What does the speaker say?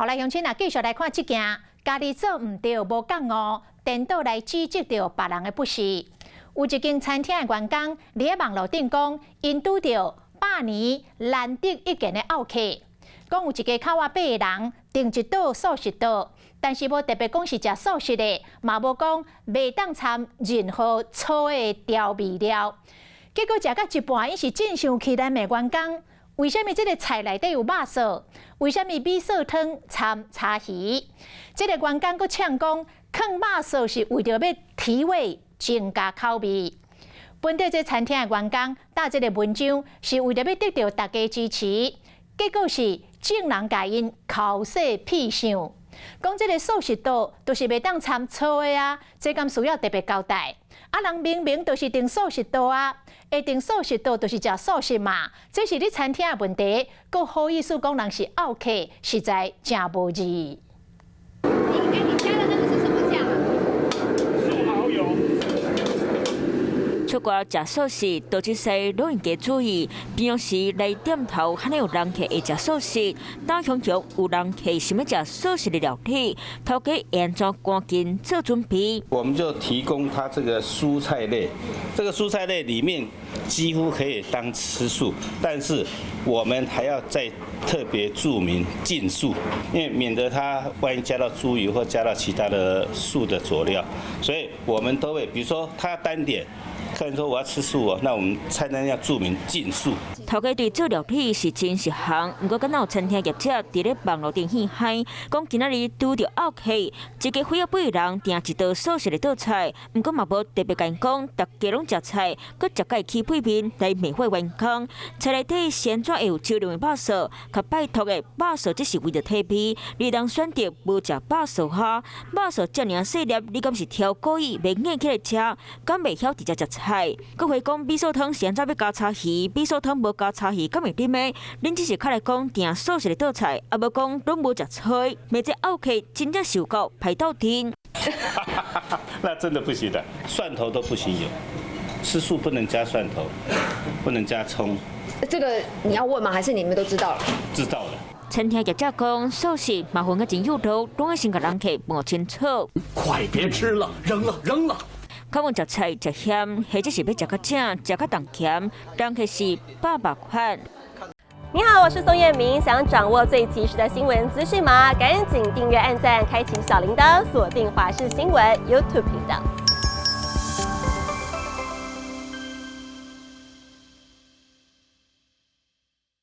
來鄉親啊，繼續來看這件，家己做毋著無覺悟，顛倒來指責著別人的不是。有一間餐廳的員工佇咧網路頂講，𪜶拄著百年難得一見的奧客，講有一家口仔八个人訂一桌素食桌，但是無特別講是食素食的，嘛無講袂當摻任何粗的調味料。結果食到一半，𪜶是真生氣來罵員工，為啥物這个菜內底有肉臊？為啥物米臊湯摻柴魚？這个員工閣嗆講，囥肉臊是為著欲提味，增加口味。本底這餐廳的員工打這个文章，是為著欲得著大家支持，結果是眾人共𪜶口舌屁想，講這个素食桌就是袂當摻粗的啊，這敢需要特別交代？啊，人明明就是訂素食桌啊，會訂素食桌就是食素食嘛，這是你餐廳的問題，閣好意思講人是奧客，實在誠無義。你加的那個是什麼醬？素蠔油。出外食素食，多這些攏應該注意。平常時來店頭，罕有人客會食素食，但常常有人客想欲食素食的料理，頭家會按怎趕緊做準備。我們就提供他這個蔬菜類，這個蔬菜類裡面幾乎可以當吃素，但是我們還要再特別注明禁素，因為免得他萬一加到豬油或加到其他的素的佐料，所以我們都會，比如說他單點。客人說我要吃素哦，那我們菜單要注明禁素。頭家對做料理是真熟行，毋過敢若有餐廳業者佇咧網路頂戲害，講今仔日拄著奧客，一家伙仔八个人訂一桌素食的桌菜，毋過嘛無特別共𪜶講，逐家攏食菜，閣食甲會起屁面來罵火員工。菜內底是按怎會有少量的肉臊？較拜託的肉臊只是為著提味，你通選擇無食肉臊哈？肉臊遮爾細粒，你敢是挑故意欲硬起來食？敢袂曉直接食菜？閣回講米臊湯是按怎欲加柴魚？米臊湯無加柴魚，敢會啉的？恁只是較來講訂素食的桌菜，啊無講攏無食菜，罵這奧客真正受夠歹鬥陣。那真的不行的，蒜頭都不行有，吃素不能加蒜頭，不能加蔥。這個你要問嗎？還是你們都知道了？知道了。餐廳業者講，素食嘛分甲真幼稚，攏愛先共人客問清楚。快別吃了，扔了，扔了。較問食菜食鹹，或者是欲食較正，食較重鹹，人客是百百款。你好，我是宋燕明，想掌握最及時的新聞資訊嗎？趕緊訂閱、按讚、開啟小鈴鐺，鎖定華視新聞 YouTube 頻道。